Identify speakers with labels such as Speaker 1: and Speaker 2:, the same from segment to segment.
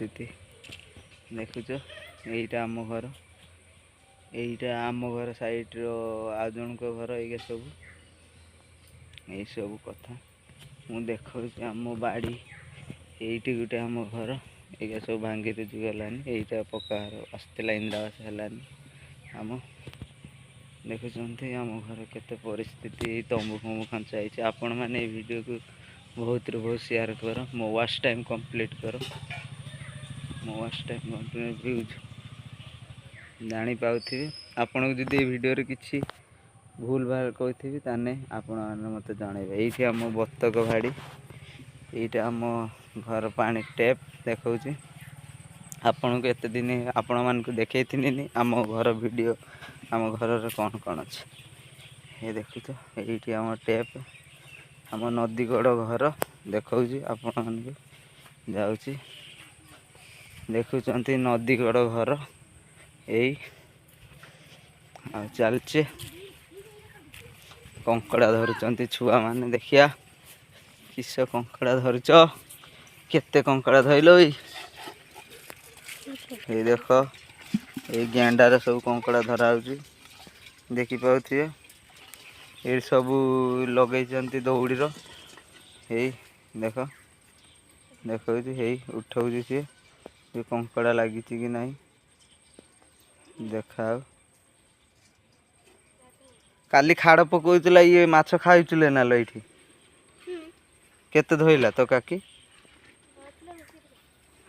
Speaker 1: ପରିସ୍ଥିତି ଦେଖୁଛ। ଏଇଟା ଆମ ଘର, ଏଇଟା ଆମ ଘର ସାଇଡ଼ର ଆଉ ଜଣଙ୍କ ଘର। ଏଇଗା ସବୁ ଏଇସବୁ କଥା ମୁଁ ଦେଖାଉଛି। ଆମ ବାଡ଼ି ଏଇଠି ଗୋଟେ ଆମ ଘର, ଏଇଗା ସବୁ ଭାଙ୍ଗି ରୁଜି ଗଲାନି। ଏଇଟା ପକ୍କା ଘର ଆସିଥିଲା, ଇନ୍ଦିରାବାସ ହେଲାନି। ଆମ ଦେଖୁଛନ୍ତି ଆମ ଘର କେତେ ପରିସ୍ଥିତି, ଏଇ ତମ୍ବୁ ଫମ୍ବୁ ଖଞ୍ଚା ହେଇଛି। ଆପଣମାନେ ଏଇ ଭିଡ଼ିଓକୁ ବହୁତରୁ ବହୁତ ସେୟାର କର, ମୋ ୱାଚ୍ ଟାଇମ୍ କମ୍ପ୍ଲିଟ୍ କର, ମୋ ୱାଚ୍ ଟାଇମ୍ କମ୍ପ୍ଲିଟ୍ ଭ୍ୟୁଜ୍ ଜାଣିପାରୁଥିବେ। ଆପଣଙ୍କୁ ଯଦି ଏଇ ଭିଡ଼ିଓରେ କିଛି ଭୁଲ ଭାଲ କହିଥିବି, ତାହେଲେ ଆପଣମାନେ ମୋତେ ଜଣାଇବେ। ଏଇଠି ଆମ ବତକ ଭାଡ଼ି, ଏଇଟା ଆମ ଘର ପାଣି ଟ୍ୟାପ୍ ଦେଖାଉଛି ଆପଣଙ୍କୁ। ଏତେ ଦିନ ଆପଣମାନଙ୍କୁ ଦେଖେଇଥିଲିନି ଆମ ଘର ଭିଡ଼ିଓ, ଆମ ଘରର କ'ଣ କ'ଣ ଅଛି। ଏ ଦେଖୁଛ, ଏଇଠି ଆମ ଟ୍ୟାପ୍, ଆମ ନଦୀ କଡ଼ ଘର ଦେଖାଉଛି ଆପଣମାନଙ୍କୁ ଯାଉଛି। ଦେଖୁଛନ୍ତି ନଦୀ କଡ଼ ଘର ଏଇ। ଆଉ ଚାଲିଛି, କଙ୍କଡ଼ା ଧରୁଛନ୍ତି ଛୁଆମାନେ। ଦେଖିବା କିସ କଙ୍କଡ଼ା ଧରୁଛ, କେତେ କଙ୍କଡ଼ା ଧରିଲ? ଏଇ ଦେଖ, ଏଇ ଗେଣ୍ଡାରେ ସବୁ କଙ୍କଡ଼ା ଧରା ହେଉଛି, ଦେଖିପାରୁଥିବେ। ଏଇଠି ସବୁ ଲଗେଇଛନ୍ତି ଦଉଡ଼ିର। ଏଇ ଦେଖ, ଦେଖାଉଛି, ହେଇ ଉଠଉଛି ସିଏ ଏ କଙ୍କଡ଼ା ଲାଗିଛି କି ନାହିଁ ଦେଖାଉ। କାଲି ଖାଡ଼ ପକଉଥିଲା, ଇଏ ମାଛ ଖାଉଥିଲେ ନା ଲୋ? ଏଇଠି କେତେ ଧଇଲା ତ କାକି?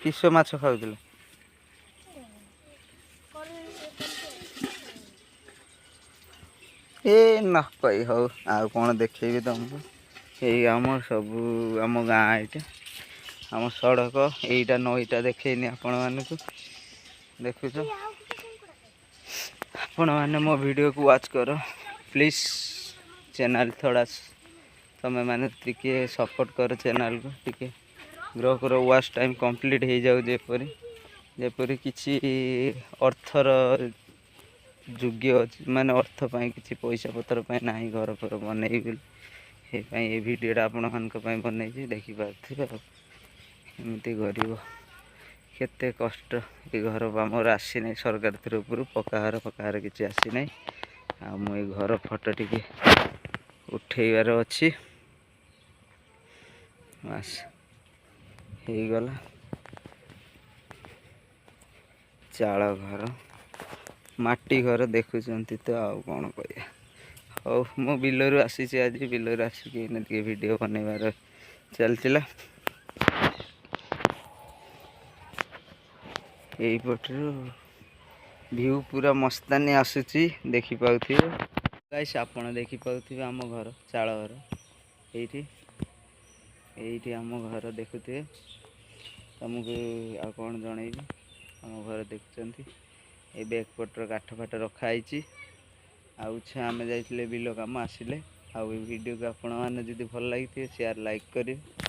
Speaker 1: କିସ ମାଛ ଖାଉଥିଲେ? ଏ ନ କହି ହଉ। ଆଉ କ'ଣ ଦେଖେଇବି ତମକୁ? ଏଇ ଆମ ସବୁ ଆମ ଗାଁ, ଏଇଟା ଆମ ସଡ଼କ, ଏଇଟା ନଈଟା ଦେଖେଇନି ଆପଣମାନଙ୍କୁ। ଦେଖୁଛ, ଆପଣମାନେ ମୋ ଭିଡ଼ିଓକୁ ୱାଚ୍ କର ପ୍ଲିଜ୍। ଚ୍ୟାନେଲ୍ ଥୋଡ଼ା ତମେମାନେ ଟିକେ ସପୋର୍ଟ କର, ଚ୍ୟାନେଲ୍କୁ ଟିକେ ଗ୍ରୋ କର, ୱାଚ୍ ଟାଇମ୍ କମ୍ପ୍ଲିଟ୍ ହେଇଯାଉ, ଯେପରି କିଛି ଅର୍ଥର ଯୋଗ୍ୟ ଅଛି, ମାନେ ଅର୍ଥ ପାଇଁ, କିଛି ପଇସା ପତ୍ର ପାଇଁ ନାହିଁ ଘର ଫର ବନେଇବି ବୋଲି। ସେଇ ପାଇଁ ଏ ଭିଡ଼ିଓଟା ଆପଣମାନଙ୍କ ପାଇଁ ବନେଇଛି, ଦେଖିପାରୁଥିବେ। ଆଉ ଏମିତି ଗରିବ, କେତେ କଷ୍ଟ। ଏ ଘର ଆମର ଆସିନାହିଁ ସରକାର ତରଫରୁ, ପକ୍କା ଘର, ଫକ୍କା ଘର କିଛି ଆସିନାହିଁ। ଆଉ ମୁଁ ଏ ଘର ଫଟୋ ଟିକେ ଉଠେଇବାର ଅଛି, ବାସ୍ ହେଇଗଲା। ଚାଳ ଘର, ମାଟି ଘର ଦେଖୁଛନ୍ତି ତ, ଆଉ କ'ଣ କହିବା? ହଉ, ମୁଁ ବିଲରୁ ଆସିଛି ଆଜି। ବିଲରୁ ଆସିକି ଏଇନା ଟିକେ ଭିଡ଼ିଓ ବନେଇବାର ଚାଲିଥିଲା। ଏଇପଟରୁ ଭିଉ ପୁରା ମସ୍ତାନି ଆସୁଛି, ଦେଖିପାରୁଥିବେ ଗାଇସ୍। ଆପଣ ଦେଖିପାରୁଥିବେ ଆମ ଘର, ଚାଳ ଘର ଏଇଠି, ଏଇଠି ଆମ ଘର ଦେଖୁଥିବେ। ତମକୁ ଆଉ କ'ଣ ଜଣେଇବି? ଆମ ଘର ଦେଖୁଛନ୍ତି, ଏଇ ବ୍ୟାକ୍ ପଟର କାଠ ଫାଠ ରଖା ହେଇଛି। ଆଉ ଆମେ ଯାଇଥିଲେ ବିଲ କାମ, ଆସିଲେ। ଆଉ ଏ ଭିଡ଼ିଓକୁ ଆପଣମାନେ ଯଦି ଭଲ ଲାଗିଥିବେ, ସେୟାର ଲାଇକ୍ କରିବେ।